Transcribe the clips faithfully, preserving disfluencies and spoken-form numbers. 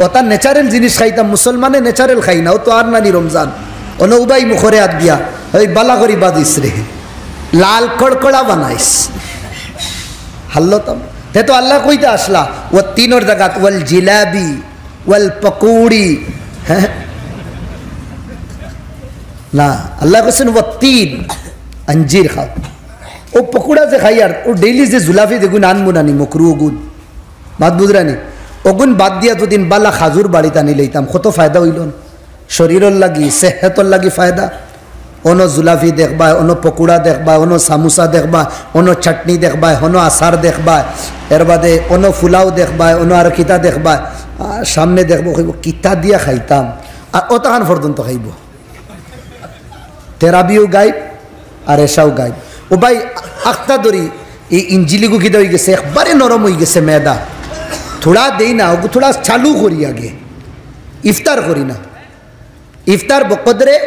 ওটা natural জিনিস খাইতাম, মুসলমানে natural খাই না, ও তো আর নানি রমজান। অনো উবাই মুখরে আত দিয়া, ওই বালা করি বাজিস রে, লাল কড়কড়া বানাইস, হাল্লতাম। তে তো আল্লাহ কইতে আসলা, ও তিনর জাগাত, ওয়াল জিলাবি, ওয়াল পকৌড়ি, হ্যাঁ? না, আল্লাহ কইছেন, "ওয়াত্তিন", আঞ্জির খাও। ও পকোড়া যে খাই আর ও ডেইলি যে জুলাফি দেখুন আনবো নানি মকরু ওগুন, মাত বুঝরানি? ওগুন বাদ দিয়া দুদিন বালা খাজুর বাড়িত আনি লইতাম, কত ফায়দা হইল না? শরীরর লাগি, সেহতর লাগি ফায়দা। অনো জুলাফি দেখবায়, অনো পকোড়া দেখবায়, অনো সামুসা দেখবায়, অনো চাটনি দেখবায়, অনো আচার দেখবায়, এর বাদে অনো ফুলাও দেখবায়, অনো আর কিতা দেখবায়। আর সামনে দেখবো, কইব, "কিতা দিয়া খাইতাম?" আর অতখান পর্যন্ত খাইব। তেরাবিও গাইব, আর এশাও গাইব। ও ভাই, আখতা ধরি, এই ইঞ্জিলিগু কিতা হয়ে গেছে, একবারে নরম হয়ে গেছে মেদা। থোড়া দেই না, ওগু থোড়া চালু করি আগে, ইফতার করি না। ইফতার বকদরে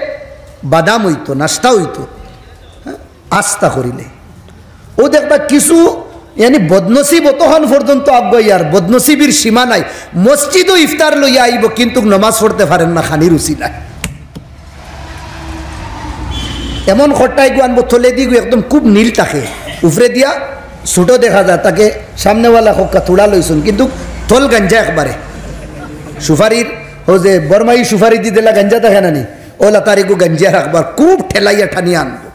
বাদাম হইতো, নাস্তা হইতো, হ্যাঁ, আস্তা করিলে। ও দেখবা কিছু, ইয়ানি বদনসিব অতখান পর্যন্ত আগুয়াইয়ার, বদনসিবির সীমা নাই। মসজিদও ইফতার লইয়া আইব, কিন্তু নমাজ পড়তে পারেন না, খানির উচিলায়। এমন খট্টাইগু আনবো, তলেদিগু একদম খুব নীল থাকে, উপরে দিয়া ছোট দেখা যায়, তাকে সামনেওয়ালা হক্কা তুড়া লইছুন, কিন্তু তল গাঞ্জা একবারে। সুপারির, ও যে বর্মাই সুপারি দি দিলা গাঞ্জা থাকে না নি, ও লাতারিগু গাঞ্জা রাখবার, খুব ঠেলাইয়া ঠানিয়া আনবো।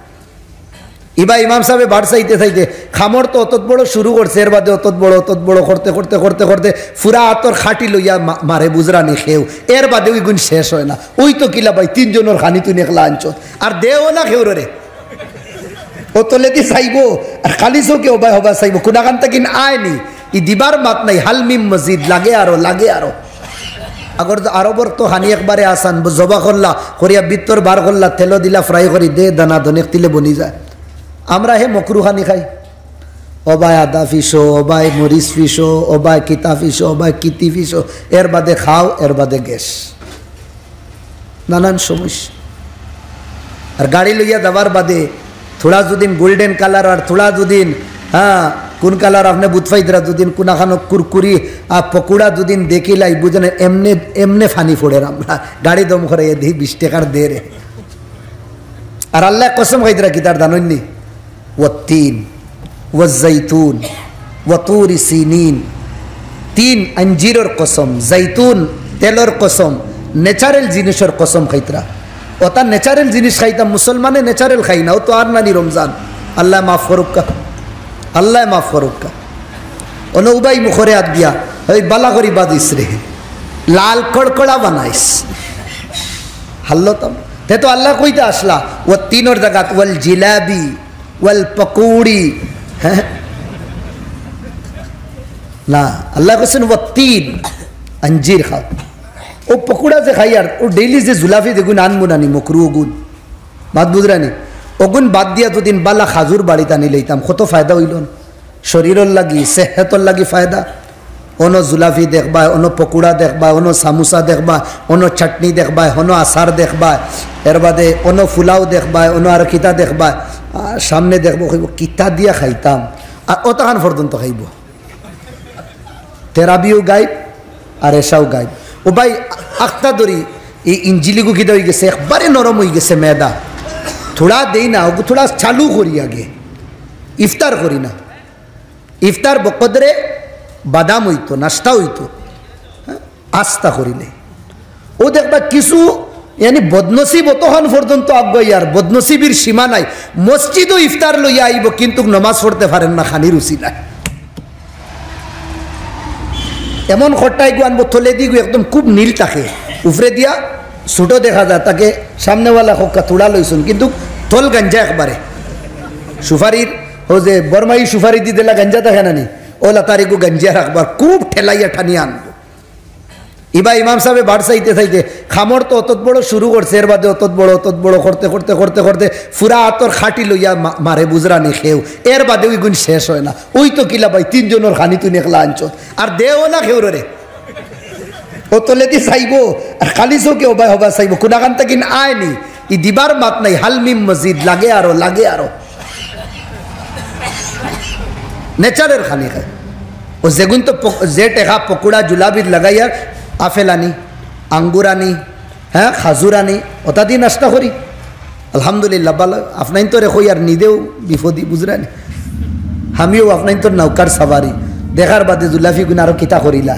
ইবা ইমাম সাহেবে বাড় চাইতে চাইতে খামর তো অতত বড় শুরু করছে, এর বাদে অতত বড়, অতত বড় করতে, করতে, করতে, করতে, ফুরা আতর খাটি লইয়া মা-, মারে বুঝরানি খেউ, এর বাদে ওই গুণ শেষ হয় না। ওই তো কিলা ভাই, তিনজনর খানি তুই একলা আনছ, আর দেও না খেউরে। ও তলেদি চাইবো, আর খালি চোখে ওবায় হবা চাইবো, কোনাখান তাকিন আয়নি, ই দিবার মাত নাই, হালমিম মজিদ, লাগে আরো, লাগে আরো। আগর যে আরবর তো খানি একবারে আসান, ব-, জবা করলা, করিয়া ভিতর বার করলা, তেলো দিলা, ফ্রাই করি দে, দানা দনেক তিলে বনি যায়। আমরা হে মকরু খানি খাই। ওবায় আদা ফিসো, ওবায় মরিচ ফিসো, ওবায় কিতা ফিসো, ওবায় কিতি ফিসো, এর বাদে খাও, এর বাদে গ্যাস। নানান সমস্যা। আর গাড়ি লইয়া যাবার বাদে থোড়া যুদিন গোল্ডেন কালার আর থোড়া যুদিন, হ্যাঁ, কোন কালার আপনে বুঝ পাইতরা, যুদিন কোনাখানো কুরকুরি আর পকোড়া যুদিন দেখিলাই, বুঝেন, এমনে, এমনে ফানি ফোড়ের আমরা। গাড়ি দম করে এদি বিশ টাকার দে রে। আর আল্লাহ কসম খাইতরা কিতার জানইননি? ওয়াত্তিন, ওয়াজ্জাইতুন, ওয়াতুরি সিনিন। তিন আঞ্জিরর কসম, জাইতুন তেলর কসম, ন্যাচারাল জিনিসর কসম খাইতরা। ওটা ন্যাচারাল জিনিস খাইতাম, মুসলমানে ন্যাচারাল খাই না, ও তো আর নানি রমজান। আল্লাহ মাফ করুক্কা, আল্লাহ মাফ করুক্কা। অনো উবাই মুখরে আত দিয়া, ওই বালা করি বাজিস রে, লাল কড়কড়া বানাইস, হাল্লতাম। তে তো আল্লাহ কইতে আসলা, ও তিনর জাগাত ওয়াল জিলাবি, ওয়াল পকৌড়ি, হ্যাঁ? না, আল্লাহ কইছেন, "ওয়াত্তিন", আঞ্জির খাও। ও পকোড়া যে খাই আর ও ডেইলি যে জুলাফি দেখুন আনবো নানি মকরু ওগুন, মাত বুঝরানি? ওগুন বাদ দিয়া দুদিন বালা খাজুর বাড়িত আনি লইতাম, কত ফায়দা হইল না? শরীরর লাগি, সেহতর লাগি ফায়দা। অনো জুলাফি দেখবায়, অনো পকোড়া দেখবায়, অনো সামুসা দেখবায়, অনো চাটনি দেখবায়, অনো আচার দেখবায়, এর বাদে অনো ফুলাও দেখবায়, অনো আর কিতা দেখবায়। আর সামনে দেখবো, কইব, "কিতা দিয়া খাইতাম?" আর অতখান পর্যন্ত খাইব। তেরাবিও গাইব, আর এশাও গাইব। ও ভাই, আখতা ধরি, এই ইঞ্জিলিগু কিতা হয়ে গেছে, একবারে নরম হয়ে গেছে মেদা। থোড়া দেই না, ওগু থোড়া চালু করি আগে, ইফতার করি না। ইফতার বকদরে বাদাম হইতো, নাস্তা হইতো, হ্যাঁ, আস্তা করিলে। ও দেখবা কিছু, ইয়ানি বদনসিব অতখান পর্যন্ত আগুয়াইয়ার, বদনসিবির সীমা নাই। মসজিদও ইফতার লইয়া আইব, কিন্তু নমাজ পড়তে পারেন না, খানির উচিলায়। এমন খট্টাইগু আনবো, তলেদিগু একদম খুব নীল থাকে, উপরে দিয়া ছোট দেখা যায়, তাকে সামনেওয়ালা হক্কা তুড়া লইছুন, কিন্তু তল গাঞ্জা একবারে। সুপারির, ও যে বর্মাই সুপারি দি দিলা গাঞ্জা থাকে না নি, ও লাতারিগু গাঞ্জা রাখবার, খুব ঠেলাইয়া ঠানিয়া আনবো। ইবা ইমাম সাহেবে বাড় চাইতে চাইতে খামর তো অতত বড় শুরু করছে, এর বাদে অতত বড়, অতত বড় করতে, করতে, করতে, করতে, ফুরা আতর খাটি লইয়া মা-, মারে বুঝরানি খেউ, এর বাদে ওই গুণ শেষ হয় না। ওই তো কিলা ভাই, তিনজনর খানি তুই একলা আনছ, আর দেও না খেউরে। ও তলেদি চাইবো, আর খালি চোখে ওবায় হবা চাইবো, কোনাখান তাকিন আয়নি, ই দিবার মাত নাই, হালমিম মজিদ, লাগে আরো, লাগে আরো। ন্যাচারাল খানি খায়। ও যেগুন তো পক-, যে টেকা পকোড়া জুলাবির লাগাইয়ার, আপেল আনি, আঙ্গুর আনি, হ্যাঁ, খাজুর আনি, ওটা দি নাস্তা করি। আলহামদুলিল্লাহ, ভালা। আপনাইনতরে কই আর নিজেও বিপদি, বুঝরা নি? আমিও আপনাইনতর নৌকার সাওয়ারি। দেখার বাদে জুলাফি গুন আরো কিতা করিলা।